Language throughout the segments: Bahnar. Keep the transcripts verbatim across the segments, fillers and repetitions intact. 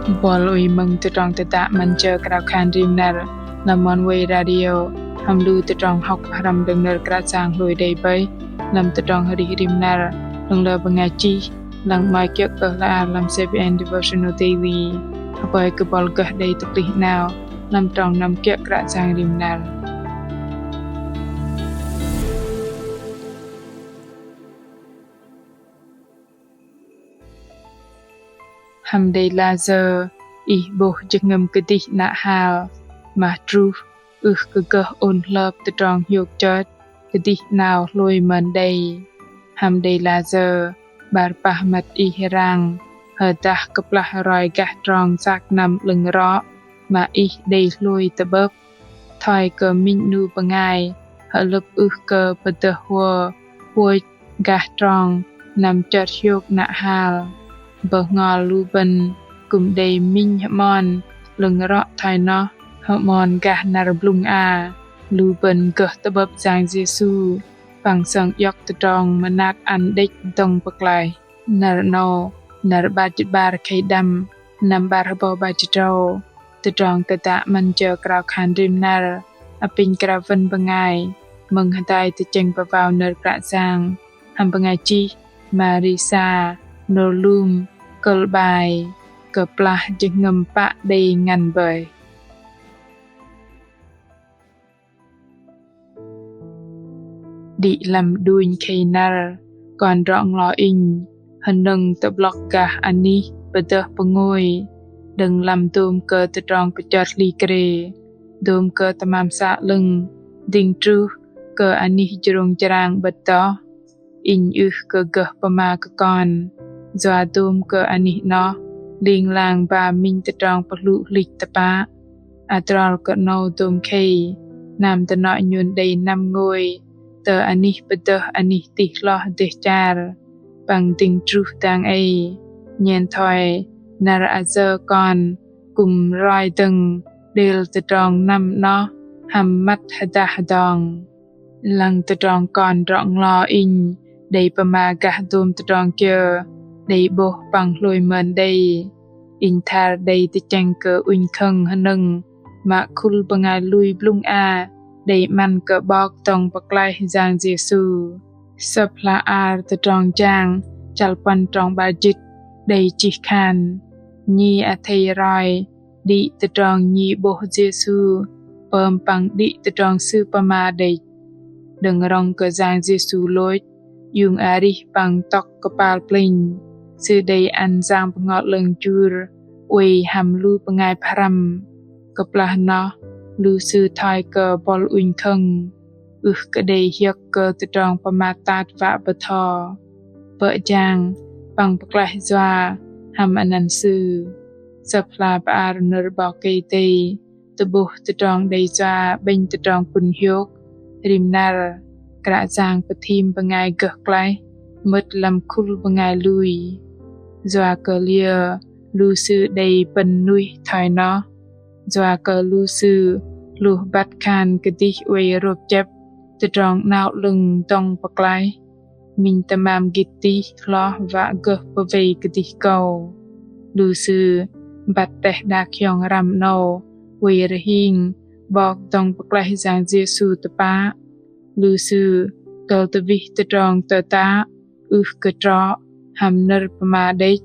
Bol ui mơ̆ng tơdrong tơdă 'Măn Jơ Krao Khan Rim Năr lăm Oneway Radio, hăm lu tơdrong hŏk pơhrăm đơ̆ng nơ̆r Kră Yang hlôi đei bơih lăm tơdrong arih rim năr đơ̆ng lơ bơngai chih, lăng 'mơ̆i kiơ̆ kơ hla ar lăm C B N Devotional Daily. Hơpơi kơ bol gơh đei tơplih 'nao lăm trong năm kiơ̆ Kră Yang rim năr. Hăm đei layơ ih 'bôh jơhngơ̆m kơdih 'nă hal, mă truh ưh kơ gơh ôn hlơp tơdrong hiôk chơt kơdih 'nao hlôi mơn đei. Hăm đei layơ 'bar pah măt ih rang hơdah kơplah roi gah trong sak năm 'lơ̆ng rŏ mă ih đei hlôi tơ'bơ̆p. Thoi kơ minh 'nu bơngai hơlơ̆p ưh kơ pơdơh hơ huch gah trong năm chơt hiôk 'nă hal. Bơhngol lu bơ̆n kư̆m đei minh hơmon 'lơ̆ng rŏ thoi noh, hơmon gah năr blŭng a lu bơ̆n gơh tơ'bơ̆p Yang Yêsu păng sơng iŏk tơdrong mơnat ăn đĕch dŏng pơklaih. Năr 'nâu, năr 'bar jĭt 'bar khei đăm, năm 'bar hơbâu 'bar jĭt tơdrâu, tơdrong tơdă 'Măn Jơ Krao Khan Rim Năr apinh krao wơn bơngai mơ̆ng hơdai tơchĕng pơwao nơ̆r Kră Yang hăm bơngai chih Marisa Nôrlum, kơ̆l 'bai Kơplah jơhngơ̆m pă đei ngăn bơih. Đĭ lăm đunh khei năr, kon drŏ-nglo inh hơnơ̆ng tơ'blŏk gah anih pơdơh pơngôi đơ̆ng lăm dôm kơ tơdrong pơchơt hli krê, dôm kơ tơmam sơ̆ 'lơ̆ng dĭng truh kơ anih jrông jrang 'bơ̆t đoh. Inh ưh kơ gơh pơma kơ kon, yua dôm kơ anih 'noh ling lang ba minh tơdrong pơhlŭ hlĭch tơpă. Adrol kơ 'nâu dôm khei, hnam dơnŏ nhôn đei năm ngôi tơ anih pơdơh anih tih hloh dêh char, păng dĭng truh dang ei, nhen thoi năr ayơ kon kư̆m roi dơ̆ng đêl tơdrong năm 'noh hăm măt hơdah hơdong. Lăng tơdrong kon drŏ-nglo inh đei pơma gah dôm tơdrong kiơ đei 'bôh păng hlôi mơn đei, inh thar đei tơchĕng kơ ŭnh khơ̆ng hơnơ̆ng mă khul bơngai lui blŭng a đei 'măn kơ 'Bok dŏng pơklaih Yang Yêsu. Sơ̆p hla ar Tơdrong Jang chăl puăn trong 'bar jĭt đei chih khan: Nhi athei roi đĭ tơdrong nhi 'bôh Yêsu pơm păng đĭ tơdrong Sư pơma đĕch. Đơ̆ng rŏng kơ Yang Yêsu lôch iung arih păng tŏk kơpal plĕnh, Sư đei ăn Yang Bơhngol 'Lơ̆ng jur oei hăm lu bơngai pơhrăm. Kơplah noh lu sư thoi kơ bol ŭnh khơ̆ng, ưh kơ đei hiơ̆k kơ tơdrong pơmat tat wă bơtho, bơ̆ jang păng pơklaih yua hăm anăn Sư. Sơ̆p hla bơar nơ̆r 'Bok Kei-Dei tơ'bôh tơdrong đei yua 'bĕnh tơdrong pŭn hiôk rim năr, Kră Yang pơthim bơngai gơh klaih mơ̆t lăm khul bơngai lui. Yua kơ liơ lu sư đei pơ̆n nuih thoi noh? Yua kơ lu sư hlôh băt khan kơdih oei rôp chĕp tơdrong 'nao 'lơ̆ng dŏng pơklaih, minh tơmam gĭt tih hloh wă gơh pơwei kơdih kâu. Lu sư băt teh đak hiong răm 'nâu oei rơhing 'Bok dŏng pơklaih Yang Yêsu tơpă. Lu sư tơl tơwih tơdrong tơtă ưh kơ trŏ hăm nơ̆r pơma đĕch,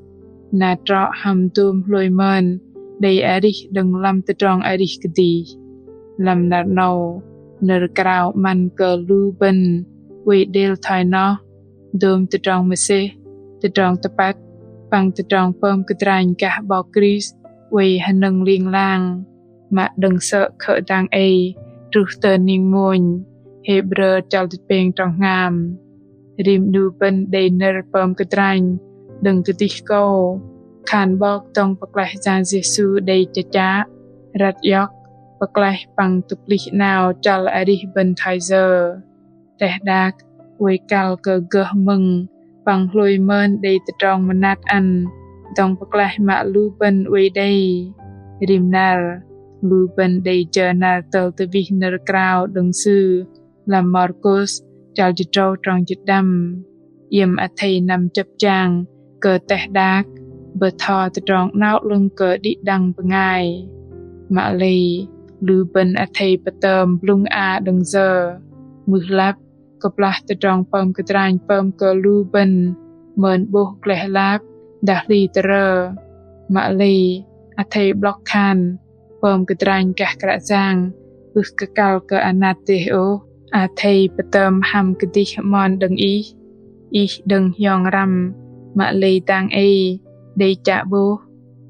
na trŏ hăm dôm hlôi mơn đei arih đơ̆ng lăm tơdrong arih kơdih. Lăm năr 'nâu, nơ̆r krao 'măn kơ lu bơ̆n oei đêl thoi noh, dôm tơdrong mơsêh, tơdrong tơpăt păng tơdrong pơm kơdranh gah 'Bok Krist oei hơnơ̆ng ling lang, mă đơ̆ng sơ̆ khơ̆ dang ei truh tơ ning mônh. Hêbrơ chăl jĭt pêng trong hngam. Rim 'nu bơ̆n đei nơ̆r pơm kơdranh đơ̆ng kơdih kâu khan 'Bok dŏng pơklaih Yang Yêsu đei chă chă, răt iŏk, pơklaih păng tơplih 'nao chăl arih bơ̆n thoi yơ. Teh đak oei kăl kơ gơh mơ̆ng păng hlôi mơn đei tơdrong mơnat ăn dŏng pơklaih mă lu bơ̆n oei đei. Rim năr, lu bơ̆n đei jơ năr tơl tơwih nơ̆r krao đơ̆ng Sư lăm Markôs chăl jĭt tơdrâu trong jĭt đăm. Iĕm athei năm chơ̆p chang kơ teh đak, bơtho tơdrong 'nao 'lơ̆ng kơ đĭ đăng bơngai. Mă lei lu bơ̆n athei pơtơm blŭng a đơ̆ng yơ, mưh lăp kơplah tơdrong pơm kơdranh pơm kơ lu bơ̆n mơn 'bôh gleh lap dah hli tơrơ. Mă lei athei 'blŏk khan pơm kơdranh gah Kră Yang ưh kơ kăl kơ anat dêh ôh. Athei pơtơm hăm kơdih hơmon đơ̆ng Ih, Ih đơ̆ng hiong răm, mă lei dang ei đei chă 'bôh.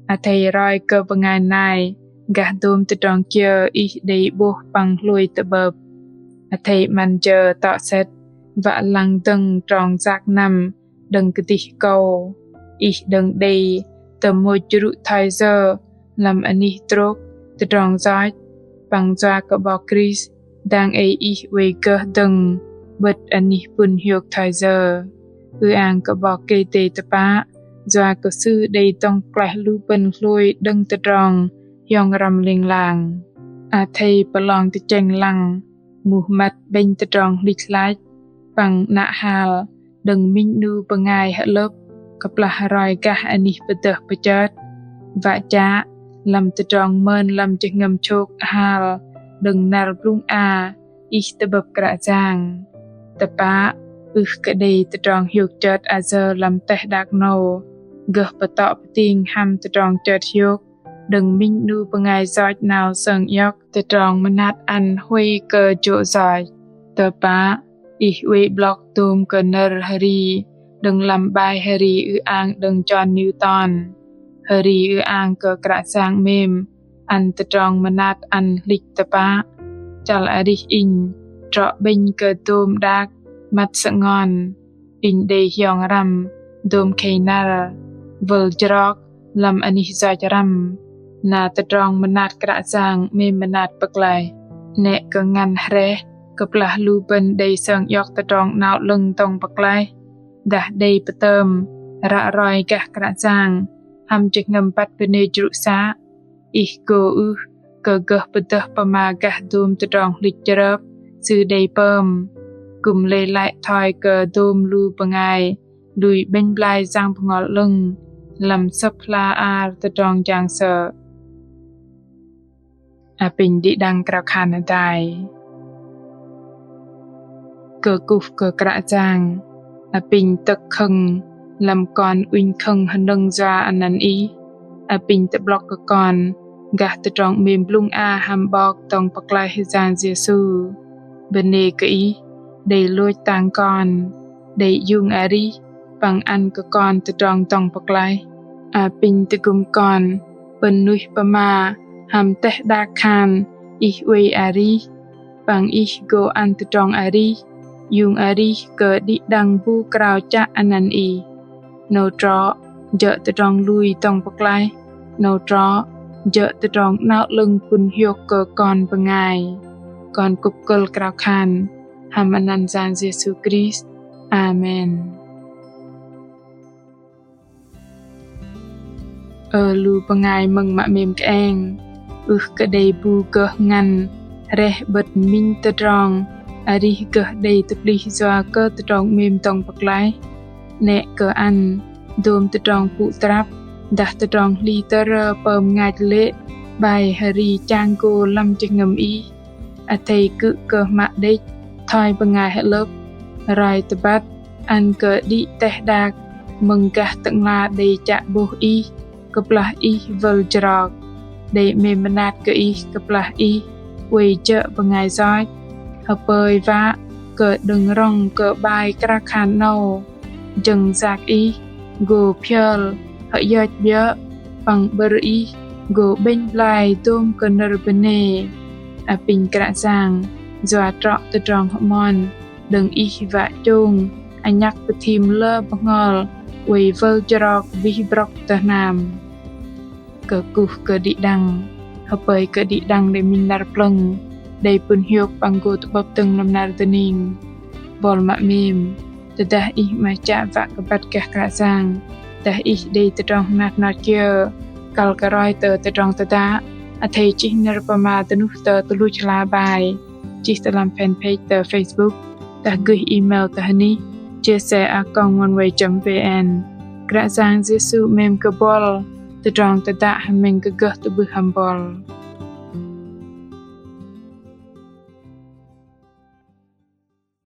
Athei roi kơ bơngai nai gah dôm tơdrong kiơ Ih đei 'bôh păng hlôi tơ'bơ̆p. Athei 'măn jơ tŏ sĕt wă lăng dơ̆ng trong yak năm đơ̆ng kơdih akâu. Ih đơ̆ng đei tơmôch jrŭ thoi yơ lăm anih trôk tơdrong yoch, păng yua kơ 'Bok Krist dang ei Ih oei gơh dơ̆ng 'bơ̆t anih pŭn hiôk thoi yơ. Ư-ang kơ 'Bok Kei-Dei tơpă, yua kơ Sư đei dŏng pơklaih lu bơ̆n hlôi đơ̆ng tơdrong hiong răm ling lang. Athei pơlong tơchĕng lăng muh măt 'bĕnh tơdrong hlĭch hlach păng 'nă hal đơ̆ng minh 'nu bơngai hơlơ̆p kơplah roi gah anih pơdơh pơchơt. Wă chă lăm tơdrong mơn lăm jơhngơ̆m chôk hal đơ̆ng năr blŭng a Ih tơ'bơ̆p Kră Yang. Tơpă ưh kơ đei tơdrong hiôk chơt ayơ lăm teh đak 'nâu gơh pơtŏ pơting hăm tơdrong chơt hiôk đơ̆ng minh 'nu bơngai yoch 'nao sơng iŏk tơdrong mơnat ăn huay kơ jô̆ yoch. Tơpă Ih oei 'blŏk dôm kơ nơ̆r hơri đơ̆ng lăm bai hơri ư-ang đơ̆ng John Newton. Hơri ư-ang kơ Kră Yang 'mêm ăn tơdrong mơnat ăn hlĭch tơpă. Chăl arih inh trŏ 'bĕnh kơ dôm đak măt sơngon. Inh đei hiong răm dôm khei năr, wơl jrok lăm anih yoch răm. Na tơdrong mơnat Kră Yang 'mêm mơnat pơklaih. 'Nĕ kơ ngăn hrĕh kơplah lu bơ̆n đei sơng iŏk tơdrong 'nao 'lơ̆ng dŏng pơklaih dah đei pơtơm ră roi gah Kră Yang hăm jơhngơ̆m băt bơnê jrŭ să. Ih gô ưh kơ gơh pơdơh pơma gah dôm tơdrong hlĭch chrơp Sư đei pơm, kư̆m lei lăi thoi kơ dôm lu bơngai lui 'bĕnh blai Yang Bơhngol 'Lơ̆ng lăm Sơ̆p hla ar tơdrong jang sơ̆. Apinh đĭ đăng krao khan hơdai. Kơkuh kơ Kră Yang, apinh tơ̆k khơ̆ng lăm kon ŭnh khơ̆ng hơnơ̆ng yua anăn Ih. Apinh tơ'blŏk kơ kon gah tơdrong 'mêm blŭng a hăm 'Bok dŏng pơklaih Yang Yêsu. Bơnê kơ Ih đei lôch tang kon, đei iung arih păng ăn kơ kon tơdrong dŏng pơklaih. Apinh tơgŭm kon pơ̆n nuih pơma hăm teh đak khan Ih oei arih, păng Ih gô ăn tơdrong arih, iung arih kơ đĭ đăng bu krao chă anăn Ih. 'Nâu trŏ jơ̆ tơdrong lui dŏng pơklaih, 'nâu trŏ jơ̆ tơdrong 'nao 'lơ̆ng pŭn hiôk kơ kon bơngai. Kon kŭp kơ̆l krao khan hăm anăn Yang Yêsu Krist. Amen. Ơ lu bơngai mơ̆ng mă 'mêm kơeng, ưh kơ đei bu gơh ngăn hrĕh 'bơ̆t minh tơdrong arih gơh đei tơplih yua kơ tơdrong 'mêm dŏng pơklaih. 'Nĕ kơ ăn dôm tơdrong pŭ trăp dah tơdrong hli tơrơ pơm ngach lê̆ bai hơri chang gô lăm jơhngơ̆m ih. Athei kư̆m kơ hmă đĕch thoi bơngai hơlơ̆p, roi tơbăt ăn kơ đĭ teh đak mơ̆ng gah Tơ'ngla đei chă 'bôh ih kơplah ih wơl jrok, đei 'mêm mơnat kơ ih kơplah ih oei jơ̆ bơngai yoch. Hơpơi wă kơ đơ̆ng rŏng kơ bai krao khan 'nâu, jơ̆ng yak ih gô phiơl hơ'yơch 'biơ̆ păng 'bơ̆r ih gô 'bĕnh blai dôm kơ nơ̆r bơnê. Apinh Kră Yang yua trŏ tơdrong hơmon đơ̆ng ih wă chông anhăk pơthim lơ bơhngol oei wơl jrok wih brŏk tơ hnam. Kơkuh kơ đĭ đăng, hơpơi kơ đĭ đăng đei minh năr plơ̆ng, đei pŭn hiôk păng gô tơ'bơ̆p dơ̆ng lăm năr dơning. Bol mă 'mêm, tơdah ih 'maih chă wă kơ băt gah Kră Yang, dah ih đei tơdrong hnat hnot kiơ kăl kơ roi tơ tơdrong tơdă, athei chih nơ̆r pơma dơnuh tơ tơluch hla bai, chih tơ lăm fanpage tơ Facebook, dah gửi email tơ hơnih jesse a còng oneway chấm vn. Kră Yang Yêsu 'mêm kơ buăl, tơdrong tơdă hơmĕng kơ gơh tơ'bưh hăm buăl.